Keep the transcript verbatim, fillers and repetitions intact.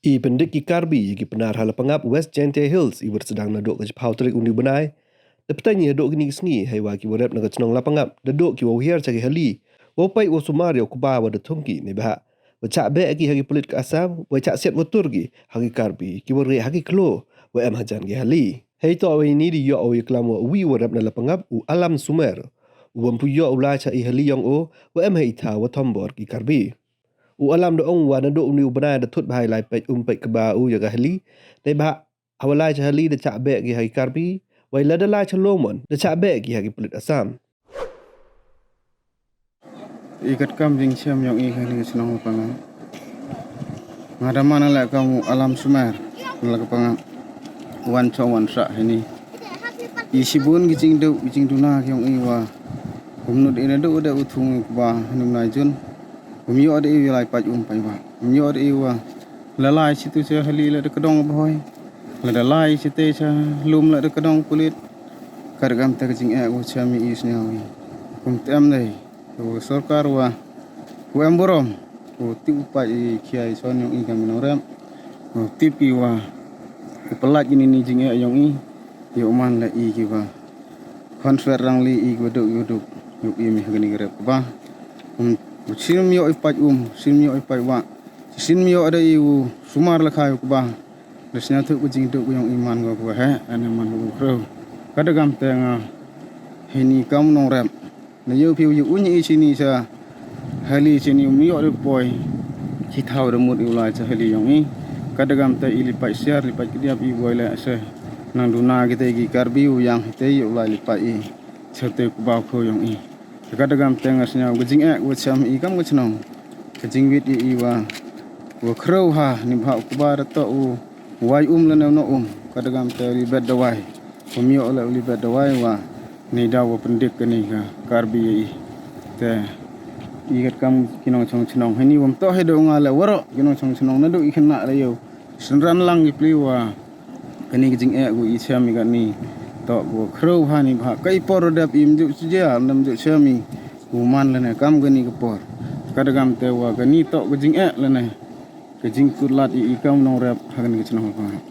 I pyndik ki Karbi ya ki Pnar ha Lapangap, West Jaintia Hills, i wa da sdang nadooh ka chiphaw tarik uni u bnai, da pteng i hadooh kini ki sngi, heiwa ki warep na ka chnong Lapangap da dooh ki wow hiar cha ki hali wow peit wow sumar ya u kba wa da thung ki, neibhah wa chah beh ki ha ki pulit ka Assam, wa chah siat wa tur ki ha ki Karbi ki wa reh ha ki khloo wa em hajan ki hali. Heitoh wa ini da yoh o yaklam wa uwi u warep na Lapangap, u Alam Sumer, u wa ym pu yoh u lai cha i hali yong o wa em ha i thaw wa thombor ki Karbi. U Alam da ong wa nadooh uni u bnai da thut bha i lai peit um peit kba u ya ka hali, neibhah hawa lai cha hali da chah beh ki ha ki Karbi, wei lada lai cha Longmon da chah beh ki ha ki pulit Assam. I katkam jingchem yong i ha kani ka chnong Lapangap, nga da man leh kam u Alam Sumer na Lapangap, wan chong wan sah hini. I chibun ki jingduk ki jingduna ki yong i wa ym nud i nadooh da u thung u kba hynne u bnai Jun. Ym yoh da i u lai peit um peit wah. Ym yoh da i wa la lai chitu cha hali la da kdong bhoi, la da lai chite cha lum la da kdong pulit. Kat kamte ka jingeh wa chem i sniaw i, kum tem dei u sorkar wa u em burom u tip u pait i khia i son yong i kam i nongrep, u tip i wa u pynlait ini ni jingeh yong i, yow man la i ki wa khonswer rang li i ki wa duk i wa duk, yow i mi ha kani ka rep kba. Um, u sim yoh i pait um, sim yoh i pait wah, sim yoh da i u sumar la khai u kba. Da sniaw thuk ka jingduk yong i man ko wa he, ane man ko khrew. Kat kamte nga hini kam nongrep, na yow phi u yow uñ i chini cha hali chini, ym yoh da poi chi thaw da mut i u lai cha hali yong i. Kat kamte i li pait siar li pait kdiap i boi le se nang duna kite ki Karbi u yang hite yow lai li pait i chate u kba u khroo yong i. Kat kamte nga sniaw ka jingeh wa chem i kam ka chnong, ka jingwit i i wa wa khrew ha neibhah u kba da toh u wai um lane u noh um. Kat kamte u li bet dawai, ym yoh le u li bet dawai wa ni daw wa pyndik kani ka Karbi ya i. Te i katkam ki nongchong chnong hini, wa ym toh hi da u nga le, waroh ki nongchong chnong nadooh i khynnah da yow synran lang ki pli wa kani ka jingeh wa i chem i katni toh wa khrew ha neibhah ka i por dep i ym ju chijia, ym ju chem i u man lane kam kani ka por. Kat kamte wa kani toh ka jingeh lane ka jingkutlat i i kam nongrep ha kani ka chnong Lapangap.